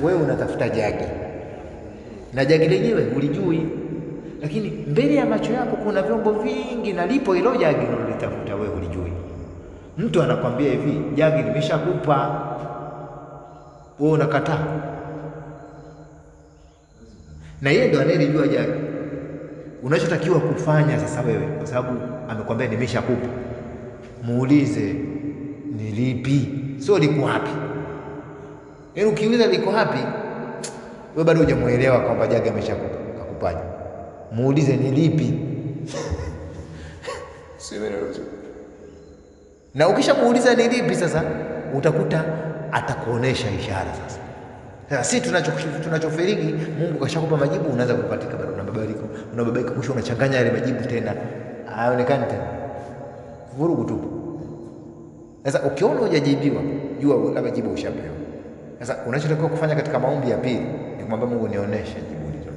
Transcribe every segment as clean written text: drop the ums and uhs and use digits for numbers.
Wewe unatafuta jagi na jagi lenyewe ulijui, lakini mbele ya macho yako kuna vyombo vingi na lipo hilo jagi unalitafuta, wewe ulijui. Mtu anakwambia hivi, jagi nimeshakupa, wewe unakataa, na yeye ndo anayelijua jagi. Unachotakiwa kufanya sasa wewe, kwa sababu amekwambia nimeshakupa, muulize ni lipi, sio liko wapi. Yaani ukiuliza liko wapi, wewe bado hujamuelewa kwamba jagi ameshakupa, kakupaje? Muulize ni lipi. Na ukishamuuliza ni lipi sasa, utakuta atakuonesha ishara sasa. Sasa sisi tunachoferigi, Mungu kashakupa majibu, unaanza kupatika bado unababaika, unababaika, mwisho unachanganya yale majibu tena, hayaonekani tena. Vurugu tupu. Sasa ukiona hujajibiwa, jua labda jibu ushapewa. Sasa unachotakiwa kufanya katika maombi ya pili ni kumwambia Mungu, nionyeshe jibu ulilonipa.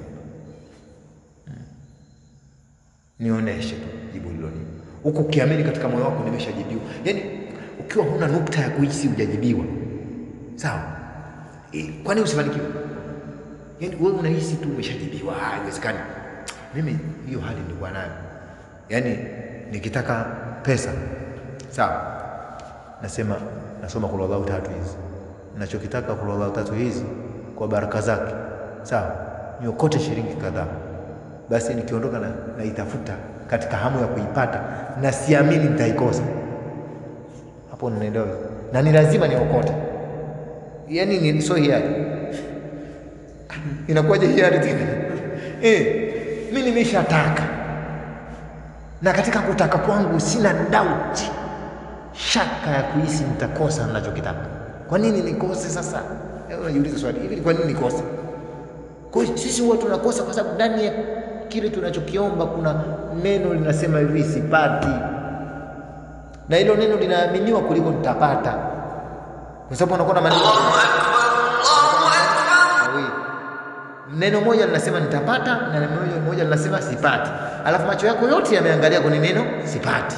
Nionyeshe tu jibu ulilonipa. Huko ukiamini katika moyo wako nimeshajibiwa. Yaani ukiwa huna nukta ya kuhisi hujajibiwa. Sawa? Kwani usifanikiwe? Yaani wewe unahisi tu umeshajibiwa, haiwezekani. Mimi hiyo hali nilikuwa nayo. Yaani nikitaka pesa, sawa? Nasema nasoma kul Allahu tatu hizi. Ninachokitaka kul Allahu tatu hizi kwa baraka zake. Sawa? Niokote shilingi kadhaa. Basi nikiondoka na naitafuta katika hamu ya kuipata na siamini nitaikosa. Hapo ninaelewa. Na ni lazima niokote. Yaani ni sio hiari. Inakuwaje hiari tena? Mimi nimeshataka. Na katika kutaka kwangu sina doubt, shaka ya kuhisi nitakosa ninachokitaka. Kwa nini nikose sasa? Unajiuliza swali hivi, kwa nini nikose? Kwa hiyo sisi huwa tunakosa kwa sababu ndani ya kile tunachokiomba kuna neno linasema hivi, sipati. Na hilo neno linaaminiwa kuliko nitapata. Kwa sababu unakuwa na maneno mawili. Neno moja linasema nitapata na neno moja linasema sipati. Alafu macho yako yote yameangalia kwenye neno sipati.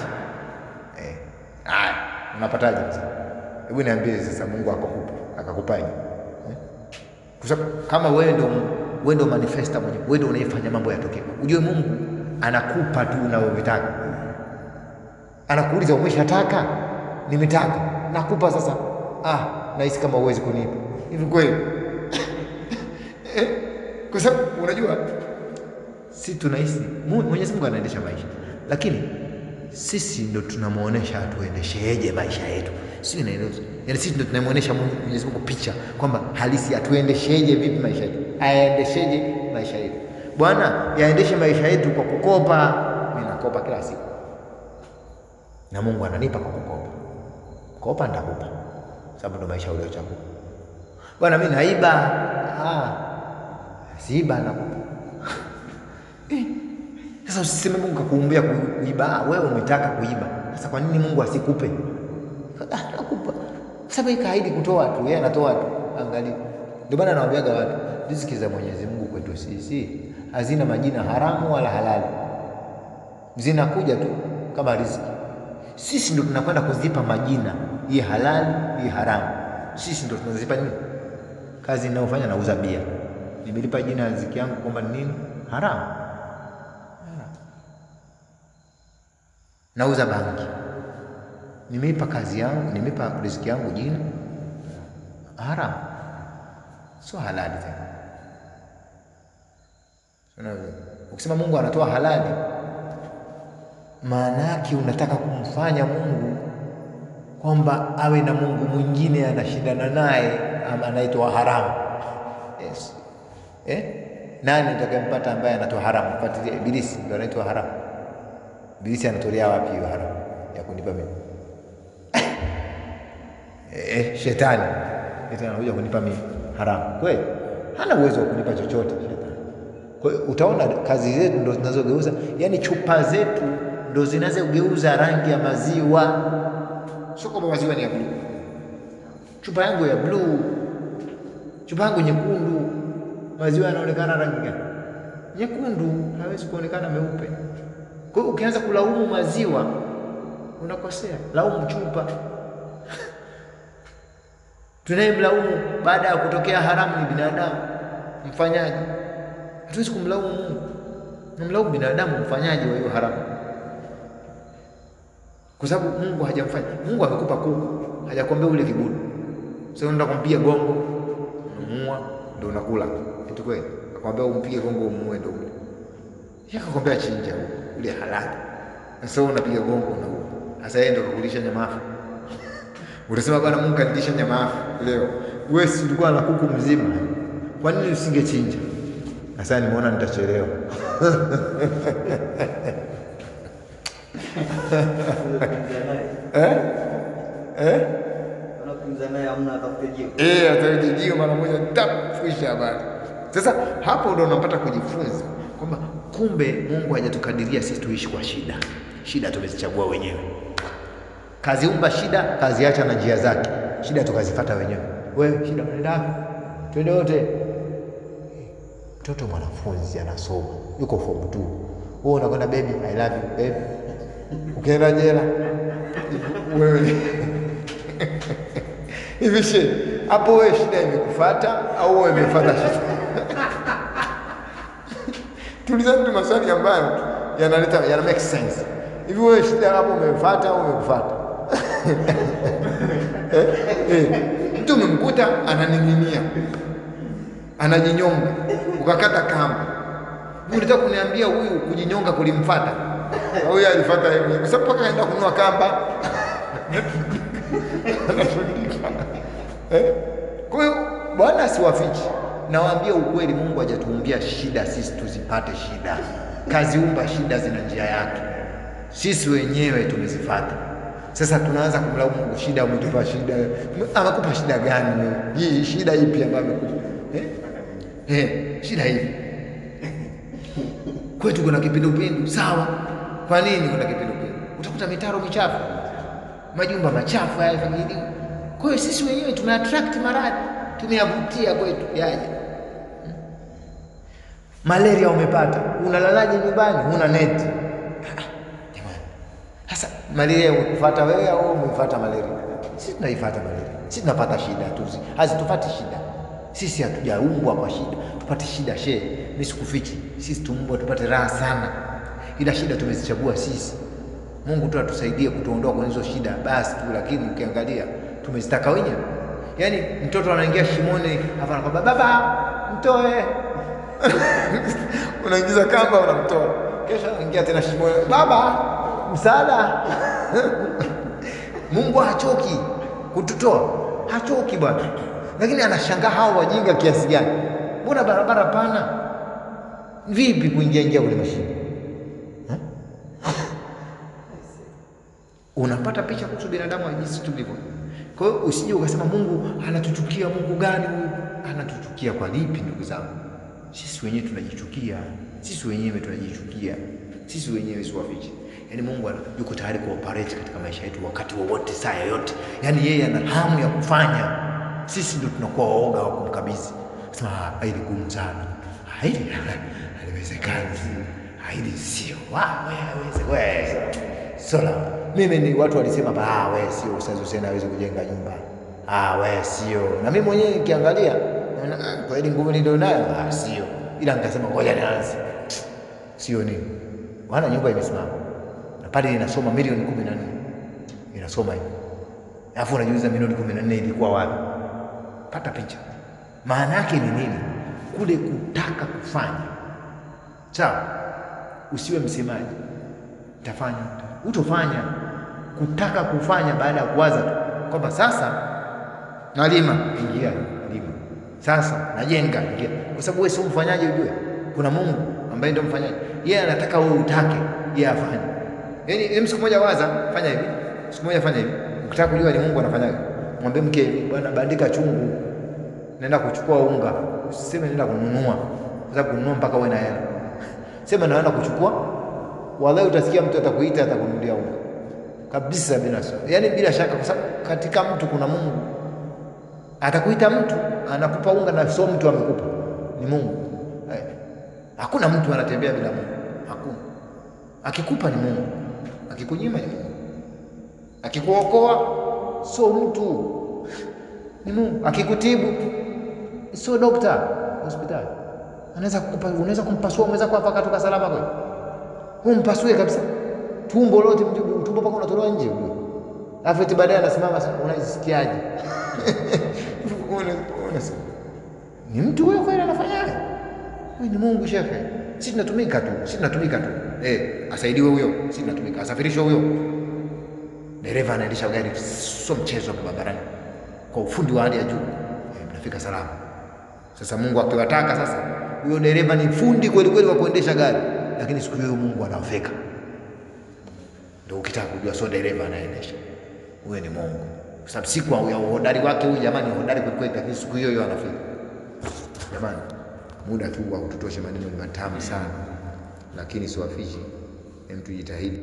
Haya, unapataje sasa? Hebu niambie sasa, Mungu akakupa, akakupaje? Kwa sababu kama wewe ndio manifesta mwenyewe, wewe ndio unayefanya mambo yatokee. Ujue Mungu anakupa tu unavyotaka. Anakuuliza umeshataka? Nimetaka. Nakupa sasa. Ah, nahisi kama huwezi kunipa. Hivi kweli? Kwa sababu unajua si tunahisi Mwenyezi Mungu anaendesha maisha, lakini sisi ndo tunamuonesha atuendesheje maisha yetu. Sisi tunaelewa. Yaani sisi ndo tunamuonesha Mwenyezi Mungu picha kwamba halisi atuendesheje vipi maisha yetu. Aendesheje maisha yetu. Bwana, yaendeshe maisha yetu kwa kukopa. Mimi nakopa kila siku. Na Mungu ananipa kwa kukopa. Kopa nitakupa. Sababu ndo maisha uliochagua. Bwana, mimi naiba. Siiba nakupa. Sasa usiseme Mungu kakuumbia kuiba, wewe umetaka kuiba. Sasa kwa nini Mungu asikupe? Nakupa. Sababu yeye kaahidi kutoa tu, yeye anatoa tu. Angalia. Ndio maana nawaambiaga watu, riziki za Mwenyezi Mungu kwetu sisi hazina majina haramu wala halali. Zinakuja tu kama riziki. Sisi ndio tunakwenda kuzipa majina, hii halali, hii haramu. Sisi ndio tunazipa nini? Kazi ninayofanya nauza bia. Nimelipa jina riziki yangu kwamba ni nini? Haramu. Nauza bangi. Nimeipa kazi yangu, nimeipa riziki yangu jina haramu. Sio halali tena. Ukisema Mungu anatoa halali, maana yake unataka kumfanya Mungu kwamba awe na Mungu mwingine anashindana naye ama anaitwa haramu. Yes. Nani utakayempata ambaye anatoa haramu? Fuatilia Ibilisi ndio anaitwa haramu. Ibilisi anatolea wapi hiyo haramu ya kunipa mimi? Shetani. Shetani anakuja kunipa mimi haramu. Kweli? Hana uwezo wa kunipa chochote shetani. Kwa hiyo utaona kazi zetu ndio zinazogeuza, yani chupa zetu ndio zinazogeuza rangi ya maziwa. Sio kwamba maziwa ni ya blue. Chupa yangu ya blue, chupa yangu nyekundu, maziwa yanaonekana rangi gani? Nyekundu, hawezi kuonekana meupe. Kwa hiyo ukianza kulaumu maziwa unakosea. Laumu chupa. Tunayemlaumu baada ya kutokea haramu ni binadamu mfanyaji. Hatuwezi kumlaumu Mungu, tunamlaumu binadamu mfanyaji wa hiyo haramu, kwa sababu Mungu hajamfanya. Mungu amekupa kuku, hajakwambia ule kibudu. Sasa unaenda kumpiga gongo unamuua ndio unakula. Eti kweli akwambia umpige gongo umuue ndio ule. Yeye akakwambia chinja ule halali. Sasa unapiga gongo unaua. Sasa yeye ndio akakulisha nyama afu. Unasema bwana Mungu kanilisha nyama afu leo. Wewe si ulikuwa na kuku mzima. Kwa nini usingechinja? Sasa nimeona nitachelewa. Atafute mara moja tap kuisha habari. Sasa hapo ndio unapata kujifunza kwamba kumbe Mungu hajatukadiria sisi tuishi kwa shida. Shida tumezichagua wenyewe. Kaziumba shida, kaziacha na njia zake. Shida tukazifuata wenyewe. Wewe shida unaenda wapi? Twende wote. Mtoto mwanafunzi anasoma, yuko form 2. Wewe unakwenda baby, I love you baby. Ukienda jela wewe hivi she hapo wewe shida imekufuata au wewe umefuata shida? Tuulizane tu maswali ambayo yanaleta yana make sense. Hivi wewe shida hapo umefuata au umekufuata? Mtu umemkuta ananing'inia, anajinyonga, ukakata kamba. Unataka kuniambia huyu kujinyonga kulimfuata? Huyu alifuata yeye kwa sababu paka kaenda kununua kamba. Kwa hiyo Bwana siwafichi, nawaambia ukweli, Mungu hajatuumbia shida sisi tuzipate shida. Kaziumba shida zina njia yake. Sisi wenyewe tumezifuata. Sasa tunaanza kumlaumu Mungu, shida umetupa shida. Amekupa shida gani wewe? Hii shida ipi ambayo amekupa? Shida ipi? Kwetu kuna kipindupindu, sawa. Kwa nini kuna kipindupindu? Utakuta mitaro michafu, majumba machafu hayafagiliwi. Kwa hiyo sisi wenyewe tumeattract maradhi, tumeyavutia kwetu yaje. Malaria umepata, unalalaje nyumbani? Huna neti. Jamani. Sasa malaria umekufuata wewe au umefuata malaria? Sisi tunaifuata malaria. Sisi tunapata shida tu. Hazitupati shida. Sisi hatujaumbwa kwa shida. Tupate shida she. Mimi sikufichi. Sisi tumeumbwa tupate raha sana. Ila shida tumezichagua sisi. Mungu tu atusaidie kutuondoa kwenye hizo shida basi tu, lakini ukiangalia tumezitaka wenyewe. Yaani mtoto anaingia shimoni hapa anakwambia baba mtoe. Unaingiza kamba unamtoa. Kesho anaingia tena shimoni, baba msaada. Mungu hachoki kututoa. Hachoki bwana. Lakini anashangaa hao wajinga kiasi gani. Mbona barabara pana? Vipi kuingia ingia kule mashimo? Unapata picha kuhusu binadamu jinsi tulivyo. Kwa hiyo usije ukasema Mungu anatuchukia. Mungu gani huyu? Anatuchukia kwa lipi ndugu zangu? Sisi wenyewe tunajichukia. Sisi wenyewe tunajichukia. Sisi wenyewe siwafichi. Yaani Mungu yuko tayari kuoperate katika maisha yetu wakati wowote, saa yoyote. Yaani yeye ana hamu ya kufanya. Sisi ndio tunakuwa waoga wa kumkabidhi. Sema hili gumu sana. Hili haliwezekani. Hili sio. Wewe wewe. Sola. Mimi ni watu walisema wewe sio Ustaz Hussein hawezi kujenga nyumba. Wewe sio. Na mimi mwenyewe nikiangalia naona kwa ile nguvu nilio nayo sio. Ila nikasema ngoja nianze. Sio nini? Maana nyumba imesimama. Na pale inasoma milioni 14. Inasoma hivi. Alafu unajiuliza milioni 14 ilikuwa wapi? Pata picha. Maana yake ni nini? Kule kutaka kufanya. Sawa? Usiwe msemaji. Utafanya, utofanya. Kutaka kufanya baada ya kuwaza tu kwamba sasa nalima, ingia lima. Sasa najenga, ingia. Kwa sababu wewe sio mfanyaji, ujue kuna Mungu ambaye ndio mfanyaji. Yeye anataka wewe utake, yeye afanye. Yaani siku moja waza, fanya hivi. Siku moja fanya hivi. Ukitaka kujua ni Mungu anafanyaje, mwambie mke hivi, bwana bandika chungu, nenda kuchukua unga. Usiseme nenda kununua, kwa sababu kununua mpaka uwe na hela. Sema naenda kuchukua. Wallahi utasikia mtu atakuita atakununulia unga. Kabisa bila shaka. Yaani bila shaka, kwa sababu katika mtu kuna Mungu. Atakuita mtu, anakupa unga na sio mtu amekupa. Ni Mungu. Hakuna mtu anatembea bila Mungu. Hakuna. Akikupa ni Mungu. Akikunyima ni Mungu. Akikuokoa sio mtu. Ni Mungu. Akikutibu sio dokta hospitali. Anaweza kukupa, unaweza kumpasua mwenzako hapa akatoka salama kweli. Umpasue kabisa. Tumbo lote, tumbo mpaka unatolewa nje. Alafu eti baadaye anasimama, unajisikiaje? Ni mtu huyo kweli anafanyaje? Huyu ni Mungu shekhe. Sisi tunatumika tu, sisi tunatumika tu. Asaidiwe huyo, sisi tunatumika. Asafirishwe huyo. Dereva anaendesha gari sio mchezo hapo barabarani. Kwa ufundi wa hali ya juu. Mnafika salama. Sasa Mungu akiwataka sasa, huyo dereva ni fundi kweli kweli wa kuendesha gari, lakini siku hiyo Mungu anawafeka. Ndio ukitaka kujua sio dereva anaendesha. Huyo ni Mungu. Kwa sababu siku ya uhodari wake huyu jamani hodari kweli kweli, lakini siku hiyo hiyo anafika. Jamani, muda tu wa kututosha, maneno ni matamu sana, lakini siwafichi, hem, tujitahidi.